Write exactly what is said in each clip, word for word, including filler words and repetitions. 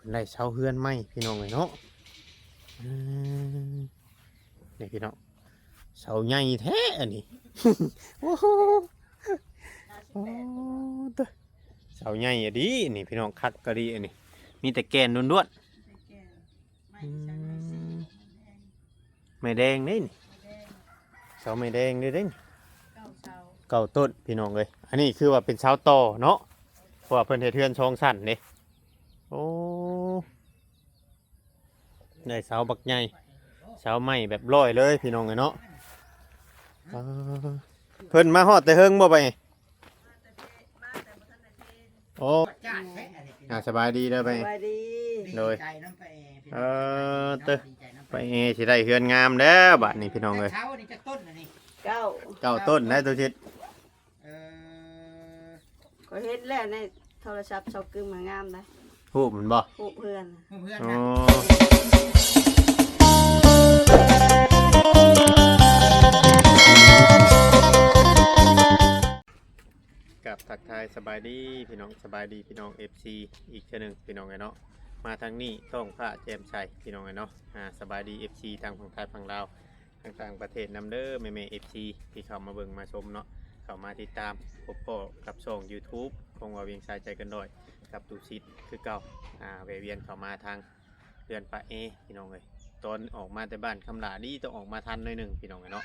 พิ่นได้เสาเฮือนใหม่พี่น้องเอ้ยเนาะ อืม นี่พี่น้อง เสาใหญ่แท้อันนี้ โอ้โห โอ้ เสาใหญ่อะดีนี่พี่น้อง คักกะดีอันนี้ มีแต่แก่นล้วนๆ อืม ไม้แดงเด้นี่ เสาไม้แดงเด้เด้นี่ เก้าต้นพี่น้องเอ้ย อันนี้คือว่าเป็นเสาต่อเนาะ เพราะว่าเพิ่นเฮ็ดเฮือนสองชั้นเด้ โอ้ ได้เสาบักใหญ่ เสาไม้แบบร้อยเลยพี่น้องเอ้ยเนาะ อ่า เพิ่นมาฮอดแต่เฮิงบ่ไป โอ้ อ่า สบายดีเด้อไป สบายดี โดย ดีใจนำป้าแอพี่น้อง เออ เด้อ ดีใจนำ ป้าแอสิได้เฮือนงามแล้วบัดนี้พี่น้องเอ้ย แต่เสานี่จักต้นอันนี้ เก้า เก้าต้นได้ตัวชิด เออ ข้อยเห็นแล้วในโทรศัพท์เสากึมมางามนะ ฮู้มันบ่ ฮู้เฮือน ฮู้เฮือน อ๋อ นะ กับทักทายสบายดีพี่น้อง สบายดีพี่น้อง เอฟซี อีกเทื่อหนึ่งพี่น้องเอ้ยเนาะ มาทางนี้ต้องพระแจ่มใสพี่น้องเอ้ยเนาะ อ่า สบายดี เอฟซี ทางฝั่งไทยฝั่งลาว ทางต่างประเทศนำเด้อ แม่ๆ เอฟซี ที่เข้ามาเบิ่งมาชมเนาะ เข้ามาติดตามพบพ้อกับช่อง YouTube ของว่าเวียงสายใจเกินร้อย กับตูสิทธิ์คือเก่า อ่า แวะเวียนเข้ามาทางเฮือนป้าแอพี่น้องเอ้ย ตอนออกมาแต่บ้านคำหลาดีต้องออกมาทันหน่อยหนึ่งพี่น้องเอ้ยเนาะ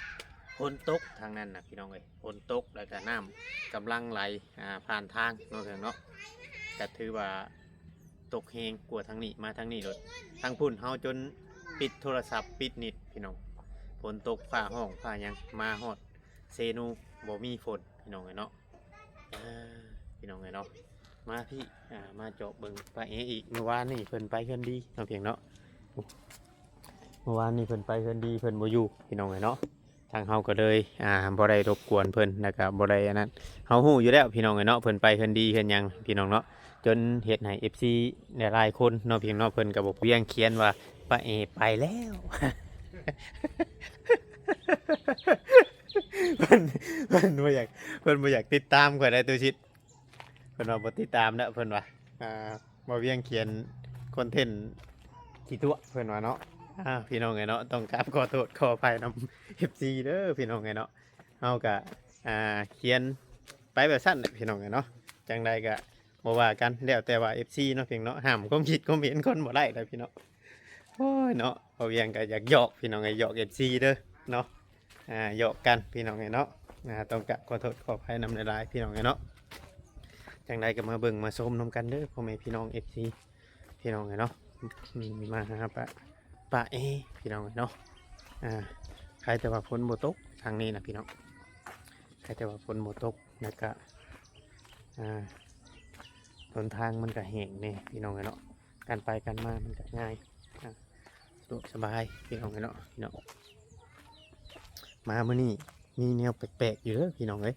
ฝนตกทางนั้นน่ะพี่น้องเอ้ย ฝนตกแล้วก็น้ำกำลังไหล อ่า ผ่านทางเนาะพี่น้องเนาะ ก็ถือว่าตกแฮงกว่าทางนี้มาทางนี้โลด ทางพุ้นเฮาจนปิดโทรศัพท์ปิดเน็ตพี่น้อง ฝนตกฟ้าฮ้องฟ้าหยัง มาฮอดเซโนบ่มีฝนพี่น้องเอ้ยเนาะ อ่า พี่น้องเอ้ยเนาะ มาพี่ อ่า มาเจาะเบิ่งป้าแออีก เมื่อวานนี่เพิ่นไปเฮือนดีเนาะเพียงเนาะ เมื่อวานนี่เพิ่นไปเฮือนดี เพิ่นบ่อยู่พี่น้องเอ้ยเนาะ ทางเฮาก็เลย อ่า บ่ได้รบกวนเพิ่น แล้วก็บ่ได้อันนั้น เฮาฮู้อยู่แล้วพี่น้องเอ้ยเนาะ เพิ่นไปเฮือนดีเฮือนหยังพี่น้องเนาะ จนเฮ็ดให้ เอฟซี หลายๆคนเนาะเพียงเนาะ เพิ่นก็บอกเวียงเขียนว่าป้าแอไปแล้ว เพิ่น เพิ่นบ่อยาก เพิ่นบ่อยากติดตามข่อยได้ตัวชิด เพิ่นว่าบ่ติดตามแล้วเพิ่นว่า อ่า บ่เวียงเขียนคอนเทนต์ขี้ตัวเพิ่นว่าเนาะ อ่า พี่น้องเอ้ยเนาะ ต้องกราบขอโทษขออภัยนำ เอฟซี เด้อพี่น้องเอ้ยเนาะ เฮาก็ อ่า เขียนไปแบบซั่นแหละพี่น้องเอ้ยเนาะ จังใดก็บ่ว่ากัน แล้วแต่ว่า เอฟซี เนาะเพียงเนาะ ห้ามความคิดความเห็นคนบ่ได้แล้วพี่น้อง โอ้ยเนาะ บ่เวียงก็อยากหยอกพี่น้องเอ้ย หยอก เอฟซี เด้อเนาะ อ่า หยอกกันพี่น้องเอ้ยเนาะ อ่า ต้องกราบขอโทษขออภัยนำหลายๆพี่น้องเอ้ยเนาะ จังใดก็มาเบิ่งมาชมนำกันเด้อพ่อแม่พี่น้อง เอฟซี พี่น้องเอ้ยเนาะ อืม มาหาป้า ป้าแอพี่น้องเอ้ยเนาะ อ่า ใครแต่ว่าฝนบ่ตกทางนี้นะพี่น้อง ใครแต่ว่าฝนบ่ตก แล้วก็ อ่า หนทางมันก็แห้งแน่พี่น้องเอ้ยเนาะ การไปการมามันก็ง่าย อ่า สะดวกสบายพี่น้องเอ้ยเนาะ พี่น้อง มามื้อนี้มีแนวแปลกๆอยู่เด้อพี่น้องเอ้ย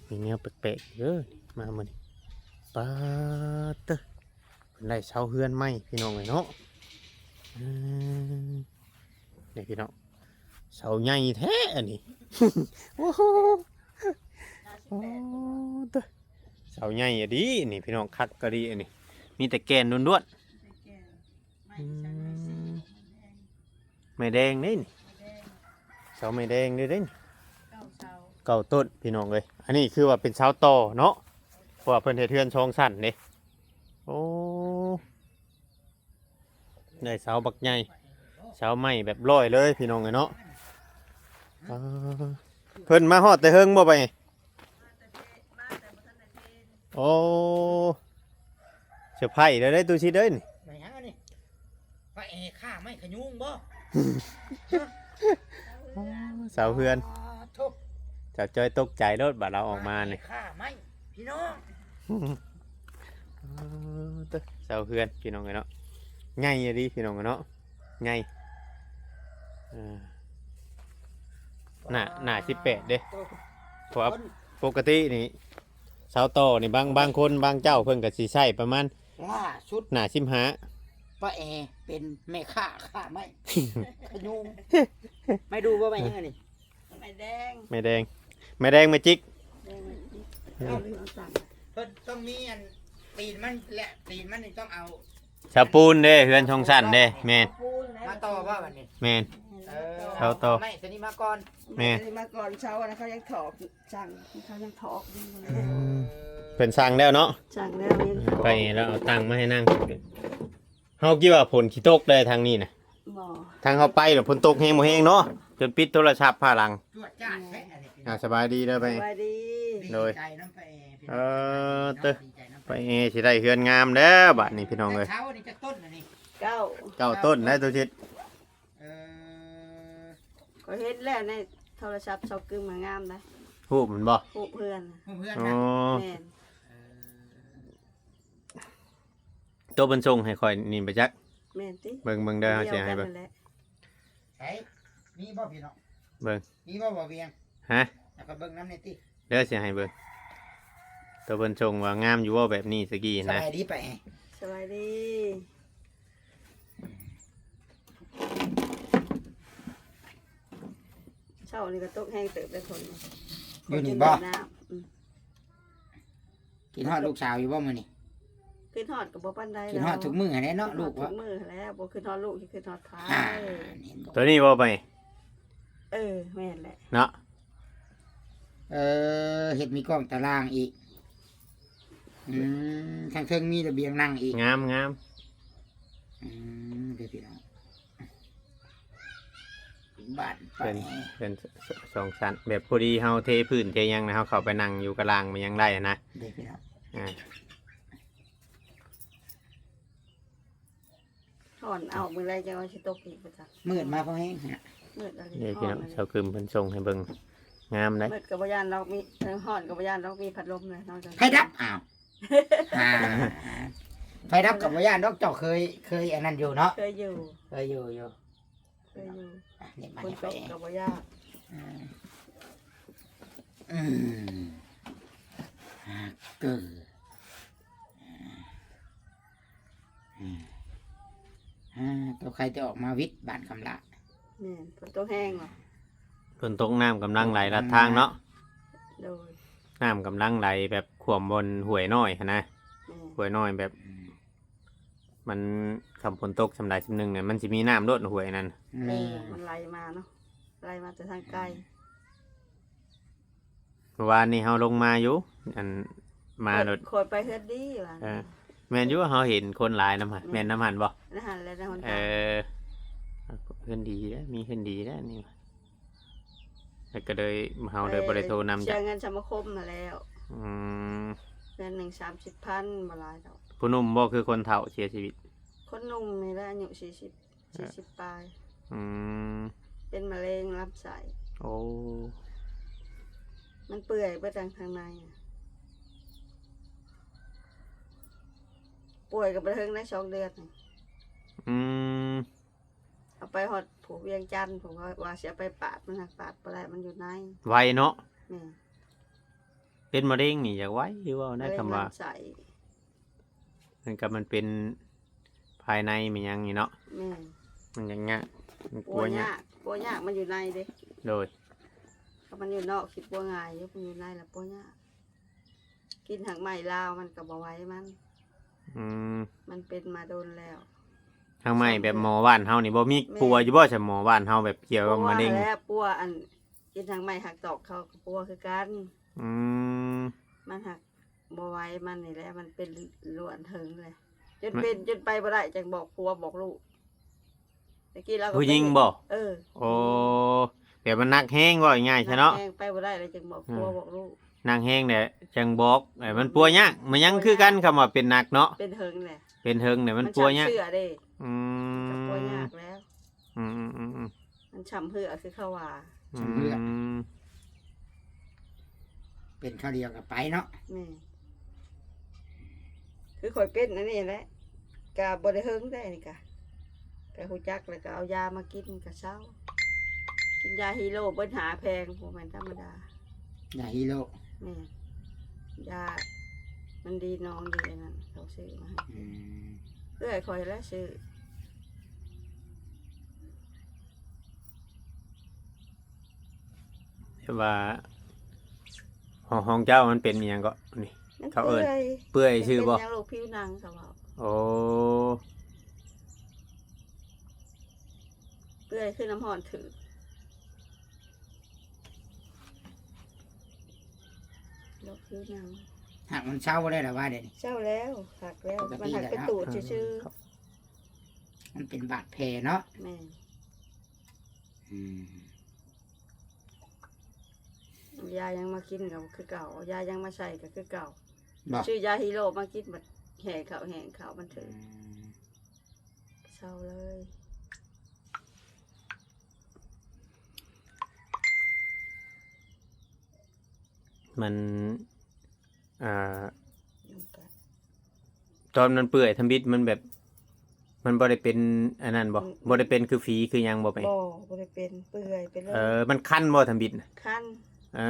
มีแนวแปลกๆอยู่เด้อ มามื้อนี้ ป๊าดเด้อ เพิ่นได้เสาเฮือนใหม่พี่น้องเอ้ยเนาะ อืม นี่พี่น้อง เสาใหญ่แท้อันนี้ โอ้โห โอ้เด้อ เสาใหญ่อะดีนี่พี่น้อง คักกะดีอันนี้ มีแต่แก่นล้วนๆ อืม ไม้แดงนี่นี่ เสาไม้แดงเด้อเด้นี่ เก้าต้นพี่น้องเอ้ย อันนี้คือว่าเป็นเสาต่อเนาะ เพราะว่าเพิ่นเฮ็ดเฮือนสองชั้นเด้ โอ้ ได้เสาบักใหญ่ เสาไม้แบบร้อยเลยพี่น้องเอ้ยเนาะ อ่า เพิ่นมาฮอดแต่เฮิงบ่ไป โอ้ เซอร์ไพรส์เลยเด้อ ตู้ชิดเอ้ยนี่ มาหยังอันนี้ ป้าแอฆ่าไม้ขยุงบ่ เสาเฮือน อ่า ทุบ เสาจ้อยตกใจโลด บาดเราออกมานี่ ป้าแอฆ่าไม้ พี่น้อง เออ เสาเฮือนพี่น้องเอ้ยเนาะ ใหญ่อะดีพี่น้องเอ้ยเนาะ ใหญ่ เออ หน้า หน้าสิบแปดเด้ เพราะว่าปกตินี่ เสาต่อนี่บาง บางคน บางเจ้าเพิ่นก็สิใช้ประมาณ ล่าสุด หน้าสิบห้า ป้าแอเป็นแม่ฆ่าฆ่าไม้ ขยุง ไม่ดูว่าไม้ยังไงนี่ ไม้แดง ไม้แดง ไม้แดงไม้จิก แดงไม้จิก เอา เพิ่นต้องมีอัน ตีนมันแหละ ตีนมันนี่ต้องเอา เสาปูนเด้ เฮือนสองชั้นเด้ แม่น มาต่อว่าวันนี้ แม่น เออ เอาต่อ ไม่ตัวนี้มาก่อน แม่น มาก่อนเช้านะเขายังถอกสั่งเขายังถอกอยู่ เพิ่นสั่งแล้วเนาะ สั่งแล้วยังถอก ไปแล้วเอาตังค์มาให้นั่ง เฮาคิดว่าฝนสิตกได้ทางนี้นะ บ่ ทางเฮาไปแล้วฝนตกแฮงบ่แฮงเนาะ จนปิดโทรศัพท์พาหลัง จวดจ้าดแท้อันนี้ อ่า สบายดีเด้อไป สบายดี โดย ดีใจน้ำไป เออเตอะ ดีใจน้ำ ไปแอสิได้เฮือนงามแล้วบัดนี้พี่น้องเอ้ย เช้านี่จะต้นอันนี้ เก้า เก้าต้นได้ตัวชิด เออ ก็เห็นแล้วในโทรศัพท์เสากึมมางามนะ ฮู้มันบ่ ฮู้เพื่อน เพื่อน อ๋อ นะ แม่น เออ ตัวเพิ่นส่งให้ข่อยนี่บ่จัก แม่นติ เบิ่งเบิ่งเด้อเฮาสิให้เบิ่ง ดียวกันนั่นแหละ ใช่มีบ่พี่น้อง เบิ่ง มีบ่บ่เวียง ฮะ แล้วก็เบิ่งน้ำในติ เด้อสิให้เบิ่ง ตัวเพิ่นส่งว่างามอยู่บ่แบบนี้สกี้ ส นะ บายดีไป สบายดี เช้านี่ก็ตกแฮงเติบได้คน อยู่นี่บ่ น้ำอืม กินฮอดลูกสาวอยู่บ่มื้อนี้ ขึ้นฮอดก็บ่ปานใด กินฮอดทุกมื้อแหละเนาะ ขึ้นฮ ลู อด ก ทุ วะ กมื้อแล้วบ่ขึ้นฮอดลูกสิขึ้นฮอดพา อ่าเห็นบ่ ตัวนี้บ่ไป เออแม่นแหละ เนาะ เออเฮ็ดมีกล้องตารางอีก อืมทางเทิงมีระเบียงนั่งอีก งามงาม อืมเด้อพี่น้องบ้านไป เป็นเป็นสสองชั้น แบบพอดีเฮาเทพื้นเทหยังนะ เฮาเข้าไปนั่งอยู่กลางมันยังได้นะ เด้อพี่น้อง อ่า ถอนเอามื้อใดจังว่าสิตกอีกบ่จัก มืดมาพอแห้งฮะ มืดอะไร นี่พี่น้อง ฮ้ เสากึมเพิ่นส่งให้เบิ่ง งามได้ มืดก็บ่ย่านดอกมีเออฮ้อนก็บ่ย่านดอกมีพัดลมเลยนอนกลาง ไฟดับอ้าวอ่าไฟดับกับบ่ย่านดอกเจ้าเคยเคยอันนั้นอยู่เนาะ เคยอยู่ เคยอยู่อยู่ เคยอยู่ อ่ะเนี่ยมา คน เนี่ย ต ไป กก็บ่ย่าน อืมอืมอ่าเกิดอืมอ่าตัวใครจะออกมาวิทย์บ้านคำละ แม่นฝนตกแฮงว่ะ ฝนตกน้ำกำลังไหลลัดทางเนาะ โดย น้ำกำลังไหลแบบขวมบนห้วยน้อยหั้นนะ แม่น ห้วยน้อยแบบ อืม มันคำฝนตกสำใดสำหนึ่งเนี่ยมันสิมีน้ำโดดห้วยนั่น แม่ นี่ นมันไหลมาเนาะไหลมาแต่ทางไกล เมื่อวานนี้เฮาลงมาอยู่ อันมาโดด คอยไปเฮือนดีว่ะ เออ แม่นอยู่ เฮาเห็นคนหลายนำหั่น แม่นนำหั่นบ่ นะหันแล้วนะคน เออ เฮือนดีแล้ว มีเฮือนดีแล้วนี่ แล้วก็เลยเฮาเลยบ่ได้โทรนำ เสี จ้ะ ยเงินสมาคมมาแล้ว อืม เดือนหนึ่งสามสิบพันบ่หลายดอก ผู้หนุ่มบ่คือคนเฒ่าเสียชีวิต คนหนุ่มนี่แหละอายุสี่สิบสี่สิบปลาย อืม เป็นมะเร็งลำไส้ โอ้ มันเปื่อยเบิดทางทางในอะป่วยกับไปเทิงได้สองเดือนนี่ อืม เอาไปฮอดผู้เวียงจันทน์ผมว่าว่าสิเอาไปปาดมันหักปาดบ่ได้มันอยู่ใน ไวเนาะ แม่น เป็นมะเร็งนี่อยากไวหรือว่าได้คำว่า มะเร็งลำไส้ มันก็มันเป็นภายในมันยังนี่เนาะ แม่น มันยังยากมันก ปั ลั ว วย าก กปัวยากมันอยู่ในเด้ โดย ถ้ามันอยู่นอกคิดปัวง่ายอยู่มันอยู่ในแล้วปัวยากกินหักไม้ลาวมันก็บ่ไหวมัน อืม มันเป็นมาโดนแล้ว ทางไม่แบบหมอบ้านเฮานี่บ่มีปัวอยู่บ่ใช่หมอบ้านเฮาแบบเกี่ยวกับมะเร็ง ปัวแล้วปัวอันกินหักไม้หักตอกเขาก็ปัวคือกัน อืม มันหักบ่ไหวมันนี่แหละมันเป็นล้วนเถิงเลยจนเป็นจนไปบ่ได้จังบอกผัวบอกลูกตะกี้เราก็ ผู้หญิงบ่ เออ โอ้แบบมันหนักแฮงว่าง่ายๆใช่เนาะ แฮงไปบ่ได้เลยจังบอกผัวบอกลูก หนักแฮงเนี่ยจังบอกเอ้ยมันปัวยากมันยังคือกันคำว่าเป็นหนักเนาะ เป็นเถิงแหละ เป็นเถิงเนี่ยมันปัวยาก ช้ำเสื้อเด้ อืม ก็ปัวยากแล้ว อืมอืมอืมอืม มันช้ำเหือคือเขาว่า อื เลือด ม เป็นข้าวเดียวกับไปเนาะ แม่คือข่อยเป็นอันนี้แหละกะบ่ได้เฮิงได้นี่กะกะฮู้จักแล้วก็เอายามากินกะเซากินยาฮีโร่เบิดหาแพงบ่แม่นธรรมดา ยาฮีโร่ แม่นยามันดีน้องดีอันนั้นเขาซื้อมาให้ อืม เอื้อยข่อยแล้วซื้อ แต่ว่าของของเจ้ามันเป็นอีหยังก็นี่ มัน เขาเอิ้น ปื่อย เปื่อยชื่อบ่ เป็นหยังโรคผิวหนังเขาเว้า โอ้ เปื่อยคือน้ำฮ้อนถืกลกคือน้ำ หากมันเศร้าได้หรือว่าเดี๋ยวนี้ เศร้าแล้วหักแล้ว ปกติ มันหัก แล้ว เป็น เนาะ ตูดซื่อ มันเป็นบาดแผลเนาะ ๆแม่น อืม ยายังมากินก็คือเก่า ยายังมาใส่ก็คือเก่า บอก ซื้อยาฮีโร่มากินบัดแห่เขาแห่เขามันถืกเศร้าเลย มันอ่าตอนมันเปื่อยทำอิฐมันแบบ มันบ่ได้เป็นอันนั้นบ่ บ่ได้เป็นคือฝีคือหยังบ่ไป บ่บ่ได้เป็นเปื่อยไปเลย เออ มันคันบ่ทำอิฐน่ะ คัน เอ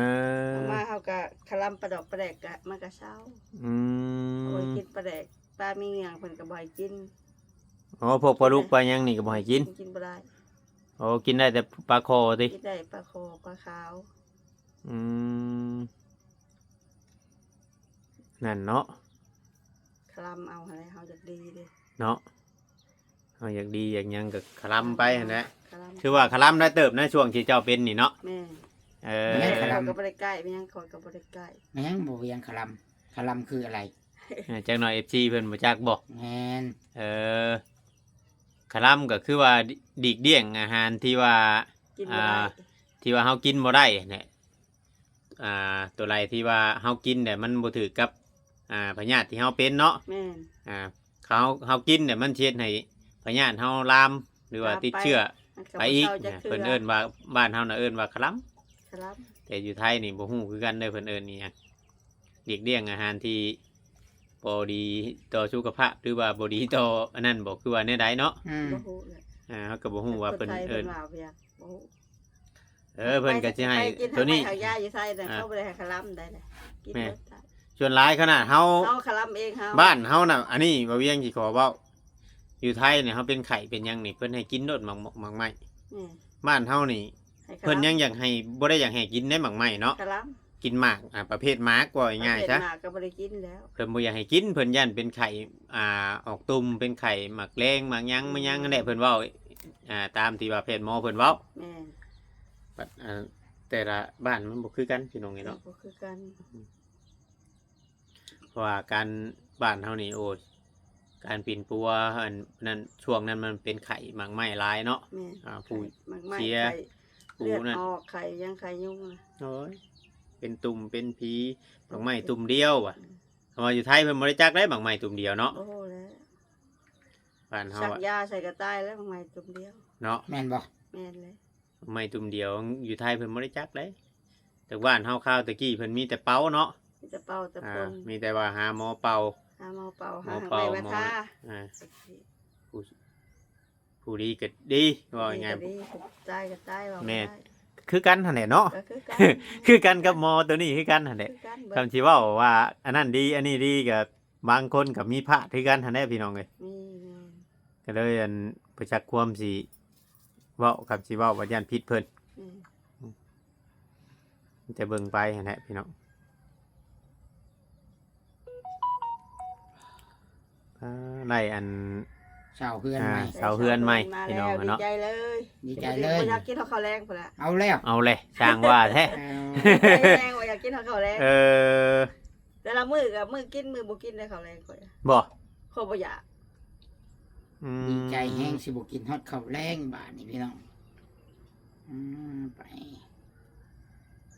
อ เอามาเขาก็คลำปลาดอกปลาแดกกะมันก็เศร้า อืม โอ้ยกินปลาแดกปลามีเงืองเพิ่นก็บ่ให้กิน อ๋อ พวกปลาดุกปลาหยังนี่ก็บ่ให้กิน กินบ่ได้ อ๋อ กินได้แต่ปลาคอติ กินได้ปลาคอปลาขาว อืม นั่นเนาะ คลำเอาอะไรเขาอยากดีเด้ เนาะ เฮาอยากดีอยากหยังก็คลำไปหั่นแหละ คลำ ถือว่าคลำได้เติบนะช่วงที่เจ้าเป็นนี่เนาะ แม่น เออ แม่นคลำ เขาก็บ่ได้ใกล้มันยังคอยก็บ่ได้ใกล้ แม่งบ่เวียงคลำคลำคืออะไร จักหน่อย เอฟซี เพิ่นบ่จักบ่ แม่น เออ คลำก็คือว่าดีกเดี่ยงอาหารที่ว่า กินบ่ได้ อ่า ที่ว่าเฮากินบ่ได้เนี่ย อ่า ตัวใดที่ว่าเฮากินเนี่ยมันบ่ถืกกับ อ่า พยาธิที่เฮาเป็นเนาะ แม่น อ่า เขา เฮากินเนี่ยมันสิเฮ็ดให้พยาธิเฮาลาม หรือว่าติดเชื้อ มันก็ ไป บ่ อีก เศร้าจัก เนี่ย เทื่ เพิ่น อ เอิ้นว่าบ้านเฮาน่ะเอิ้นว่าคลำ คลำ แต่อยู่ไทยนี่บ่ฮู้คือกันเด้อ เพิ่นเอิ้นอีหยัง หลีกเลี่ยงอาหารที่บ่ดีต่อสุขภาพ หรือว่าบ่ดีต่ออันนั้นบ่ คือว่าแนวใดเนาะ อืม บ่ฮู้เลย อ่า เฮาก็บ่ฮู้ว่าเพิ่น คนไทย เอิ้น เพิ่นว่าบ่อยากบ่ฮู้ เออ เพิ่นก็สิให้ ไปกิน ตัวนี้ ทางยาอยู่ไทยน่ะ อ่า เขาบ่ได้ให้คลำได้เลยกิน แม่ เบิดได้ ส่วนหลายขนาดเฮา เฮาคลำเองเฮา บ้านเฮาน่ะ อันนี้บ่าวเวียงสิขอเว้า อยู่ไทยเนี่ยเฮาเป็นไข้เป็นหยังนี่ เพิ่นให้กินโดดหมากหมากไม้ แม่น บ้านเฮานี่ ให้คลำ เพิ่นยังอยากให้ บ่ได้อยากให้กินได้หมากไม้เนาะ คลำ กินหมาก อ่า ประเภทหมากว่าง่ายๆซะ ประเภทหมากก็บ่ได้กินแล้ว เพิ่นบ่อยากให้กิน เพิ่นย่านเป็นไข้ อ่า ออกตุ่ม เป็นไข้หมากแรงหมากหยังหมากหยังนั่นแหละ เพิ่นเว้า อ่า ตามที่ว่าแพทย์หมอเพิ่นเว้า แม่น บัด อ่า แต่ละบ้านมันบ่คือกันพี่น้องเอ้ยเนาะ บ่คือกัน เพราะว่าการบ้านเฮานี่ โอ้ย การปีนปัวอันนั้น ช่วงนั้นมันเป็นไข้หมากไม้หลายเนาะ แม่น อ่า ผู้ ไข้หมากไม้ เสีย ไข้ ผู้ เลือด นั่น ออกไข้ยังไข้ยุงนะ โอ้ย เป็นตุ่มเป็นผี หมากไม้ตุ่มเดียวว่ะ คำว่าอยู่ไทยเพิ่นบ่ได้จักได้หมากไม้ตุ่มเดียวเนาะ โอ้โหแล้ว บ้านเฮา สัก อะ ยาใส่กระต่ายแล้วหมากไม้ตุ่มเดียว เนาะ แม่นบ่ แม่นเลย หมากไม้ตุ่มเดียวอยู่ไทยเพิ่นบ่ได้จักได้ แต่บ้านเฮาคราวตะกี้เพิ่นมีแต่เป่าเนาะ มีแต่เป่าแต่ อ่า พ่น มีแต่ว่าหาหมอเป่า หาหมอเป่า หม หา อ หา เป่า ไม้ หมอ มาทา อ่า ผู้ ผู้ดีก็ดี ว่าง่าย ดีก็ดีตายก็ตายว่า แม่ บ่ได้ คือกันหั่นแหละเนาะ ก็คือกัน คือกันกับหมอตัวนี้คือกันหั่นแหละ คือกันเบิด คำที่เว้าว่าอันนั้นดีอันนี้ดีก็บางคนก็มีพลาดคือกันหั่นแหละพี่น้องเอ้ย นี่แม่น ก็เลยอันบ่จักความสิเว้า คำสิเว้าว่าย่านผิดเพิ่น อืม จะเบิ่งไปหั่นแหละพี่น้อง อ่า ได้อัน เสาเฮือนใหม่ อ่า เสาเฮือนใหม่ มา พี่น้อง แล้ว เนาะ ดีใจเลย ดีใจเลย บ่อยากกินข้าวแรงพุ่นละ เอาแล้ว เอาเลย ช่างว่าแท้ เอา ใจแรงว่าอยากกินข้าวแรง เออ แต่ละมื้อกับมื้อกินมื้อบ่กินได้ข้าวแรงข่อย บ่ ข่อยบ่อยาก อืม ดีใจแฮงสิบ่กินฮอดข้าวแรงบาดนี้พี่น้อง อืม ไป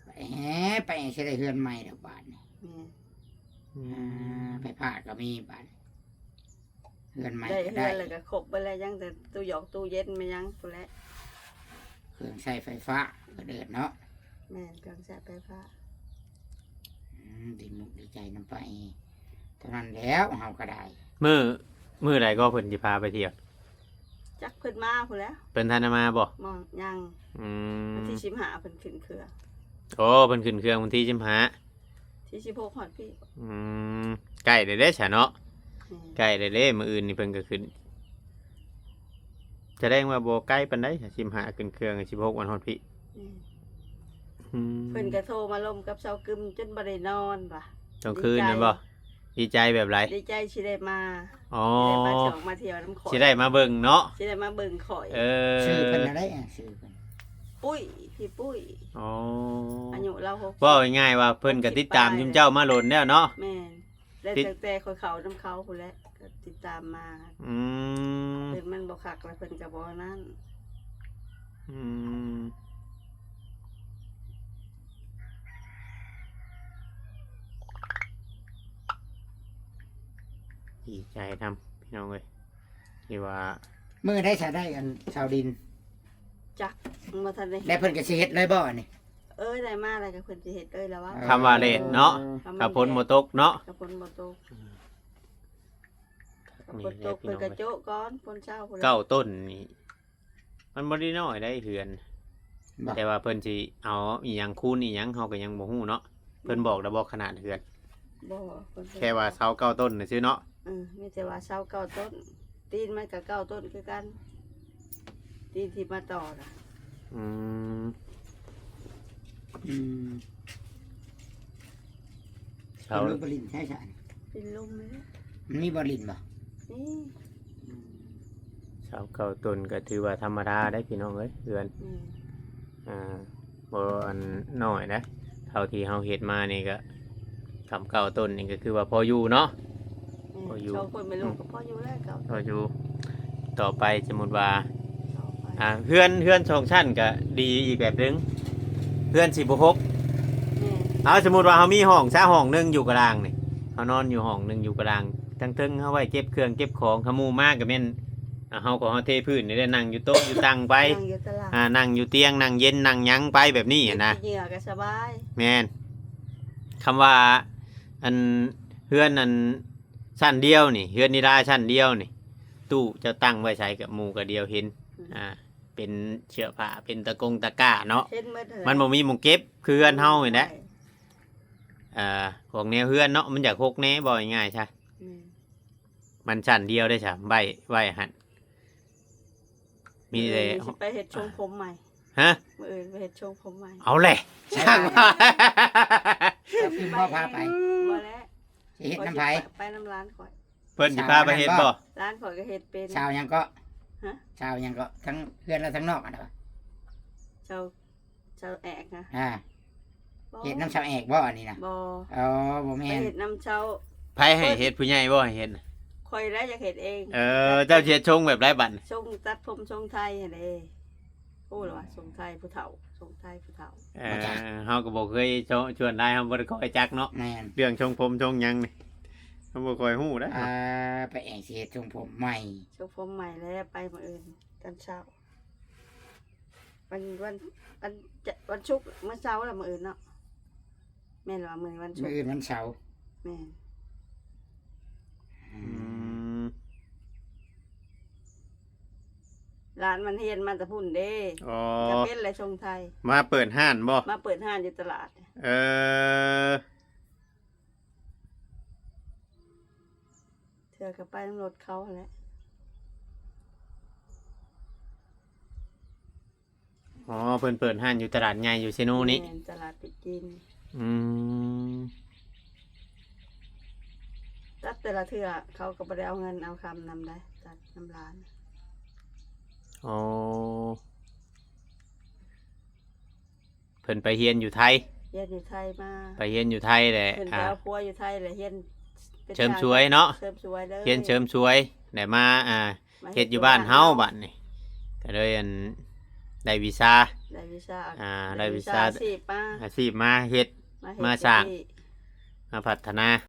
ไปแฮ่ไปสิได้เฮือนใหม่แล้วบาดนี้ แม่น อื อ่าม ไปพาดก็มีบาด เฮือนใหม่ ได้ ก็ เฮื ได้ อนแล้วก็ครบเบิดแล้วยังแต่ตู้หยอกตู้เย็นมายังพุ่นแหละ เครื่องใช้ไฟฟ้าก็เดินเนาะ แม่นเครื่องใช้ไฟฟ้า อืม ดีมุกดีใจนำไป เท่านั้นแล้วเฮาก็ได้ มื้อ มื้อใดก็เพิ่นสิพาไปเที่ยว จักเพิ่นมาพุ่นแล้ว เพิ่นทันได้มาบ่ มองยัง อื วัน ม ที่สิบห้าเพิ่นขึ้นเครื่อง โอ้ เพิ่นขึ้นเครื่องวันที่สิบห้า ที่สิบหกฮอดพี่ อืม ใกล้แล้วเด้ซะเนาะ แม่น ใกล้แล้วเด้ มื้ออื่นนี่เพิ่นก็ขึ้น แสดงว่าบ่ไกลปานใด สิบห้าขึ้นเครื่อง สิบหกวันฮอดพี่ แม่น อืม เพิ่นก็โทรมาลมกับเซากึมจนบ่ได้นอนว่ะ กลางคืนนั่นบ่ ดีใจ ดีใจแบบไร ดีใจสิได้มา อ๋อ สิได้มาเที่ยวมาเที่ยวนำข่อย สิได้มาเบิ่งเนาะ สิได้มาเบิ่งข่อย เออ ชื่อเพิ่นอะไรอ่ะชื่อเพิ่น ปุ้ยพี่ปุ้ย อ๋อ อายุเราหก เว้าง่ายๆว่าเพิ่นก็ติดตามจุมเจ้ามาโลนแล้วเนาะ แม่นได้ ติด ตั้งแต่ข่อยเขานำเขาพุ้นแหละก็ติดตามมา อืม เพิ่นมันบ่คักแล้วเพิ่นก็บ่นั่น อืม ดีใจนำพี่น้องเอ้ยที่ว่า มื้อได้สาได้อันชาวดิน จักบ่ทันได้ และเพิ่นก็สิเฮ็ดเลยบ่อันนี้ เอ้ยได้มาแล้วก็เพิ่นสิเฮ็ดเอ้ยแล้วว่า คำว่าเลทเนาะ คำว่า ถ้าฝนบ่ตกเนาะ ถ้าฝนบ่ตก นี่ ฝนตก แหละพี่น้อง เพิ่นก็โจะก่อนฝนเช้าพุ้นละ เก้าต้นนี่มันบ่ได้น้อยได้เฮือน บ่ แต่ว่าเพิ่นสิเอาอีหยังคูณอีหยังเฮาก็ยังบ่ฮู้เนาะ เพิ่นบอกแล้วบอกขนาดเฮือน บ่เพิ่น แค่ว่าเสาเก้าต้นน่ะซื่อเนาะ เออมีแต่ว่าเสาเก้าต้น ตีนมันก็เก้าต้นคือกัน ตีนที่มาต่อน่ะ อืม อืม เสา เพิ่นบ่ลินใช่ใช่ เป็นลมเลย มันมีบ่ลินบ่ นี่ เสาเก้าต้นก็ถือว่าธรรมดาได้พี่น้องเอ้ยเฮือน อืม อ่าบ่อันน้อยนะ เท่าที่เฮาเฮ็ดมานี่ก็คำเก้าต้นนี่ก็คือว่าพออยู่เนาะ อืม พออยู่ สองคนแม่ลูกก็พออยู่แล้วเก้า พออยู่ ต่อไปสมมุติว่า ต่อไป อ่าเฮือนเฮือนสองชั้นก็ดีอีกแบบหนึง เฮือนสิบ่หก แม่ เอาสมมุติว่าเฮามีห้องซะห้องหนึงอยู่กลางนี่ เฮานอนอยู่ห้องหนึงอยู่กลาง ทั้งเทิงเฮาไว้เก็บเครื่องเก็บของ ขะหมู่มาก็แม่น อ่าเฮาก็เฮาเทพื้นนี่แหละ นั่งอยู่โต๊ะอยู่ตังไป นั่งอยู่ตลาด อ่านั่งอยู่เตียงนั่งเย็นนั่งหยังไปแบบนี้หั้นนะ เหยื่อก็สบาย แม่น คำว่าอันเฮือนอันชั้นเดียวนี่ เฮือนนิราชั้นเดียวนี่ ตู้เจ้าตั้งไว้ใส่กับหมู่กับเดียวเห็น อ่า เป็นเสื้อผ้าเป็นตะกงตะกร้าเนาะ เห็นหมดเลย มันบ่มีหม่องเก็บคือเฮือนเฮานี่แหละ อ่าพวกแนวเฮือนเนาะ มันอยากหกแน่บ่ง่ายๆซะ แม่ มันชั้นเดียวได้ซะไว้ไว้หั่น มีแต่ มื้ออื่นสิไปเฮ็ดทรงผมใหม่ ฮะ มื้ออื่นไปเฮ็ดทรงผมใหม่ เอาแหละ ใช่ ช่างว่า เจ้าพิมพ์บ่พาไป บ่แล้ว สิเฮ็ดนำไผ ไปนำร้านข่อย เพิ่นสิพาไปเฮ็ดบ่ ร้านข่อยก็เฮ็ดเป็น ชาวหยังก็ ฮะ ชาวหยังก็ทั้งเฮือนและทั้งนอกอ่ะนะ เจ้าเจ้าแอกนะ อ่า บ่ เฮ็ดนำชาวแอกบ่อันนี้นะ บ่ อ๋อบ่ ไป แม่น เฮ็ดนำเจ้า ไผให้เฮ็ดผู้ใหญ่บ่ให้เฮ็ด ข่อยแล้วอยากเฮ็ดเอง เออ เจ้าสิเฮ็ดทรงแบบใดบัด ทรงตัดผมทรงไทยหั่นเด้ โอ้ล่ะว่าทรงไทยผู้เฒ่าทรงไทยผู้เฒ่า เออเฮาก็บ่เคยชวนได้ เฮาบ่ได้ค่อยจักเนาะ แม่น เรื่องทรงผมทรงหยังนี่เฮาบ่ค่อยฮู้นะ อ่าไปแอกสิเฮ็ดทรงผมใหม่ ทรงผมใหม่แล้วไปมื้ออื่นตอนเช้า วันวันวันจะวันศุกร์มื้อเช้าแล้วมื้ออื่นเนาะ แม่นว่ามื้อวันศุ มื้อก ร์ อื่นวันเสาร์ แม่น อื อื ม ม ร้านมันเฮียนมาแต่พุ่นเด้ อ๋อ จะเป็นอะไรทรงไทย มาเปิดห้านบ่ มาเปิดห้านอยู่ตลาด เออ เทื่อก็ไปนำรถเขาหั่นแหละ อ๋อ เพิ่นเปิดห้านอยู่ตลาดใหญ่อยู่เซโนนี่ แม่นตลาดปิดกิน อืม ตัดแต่ละเทื่อเขาก็บ่ได้เอาเงินเอาคำนำได้ตัดนำร้าน อ๋อ เพิ่นไปเฮียนอยู่ไทย เฮียนอยู่ไทยมา ไปเฮียนอยู่ไทยแหละ เพิ่นไป อ่า เอาผัวอยู่ไทยแหละเฮียนเป็น เสริมสวยเนาะ เสริมสวยเลย เฮียนเสริมสวยได้มาอ่า มา เฮ็ดอยู่บ้านเฮาบัดนี่ ก็เลยอันได้วีซ่า ได้วีซ่า อ่าได้วีซ่า อาชีพมา อาชีพมาเฮ็ด มาเฮ็ด มาสร้าง ที่ มาพัฒนา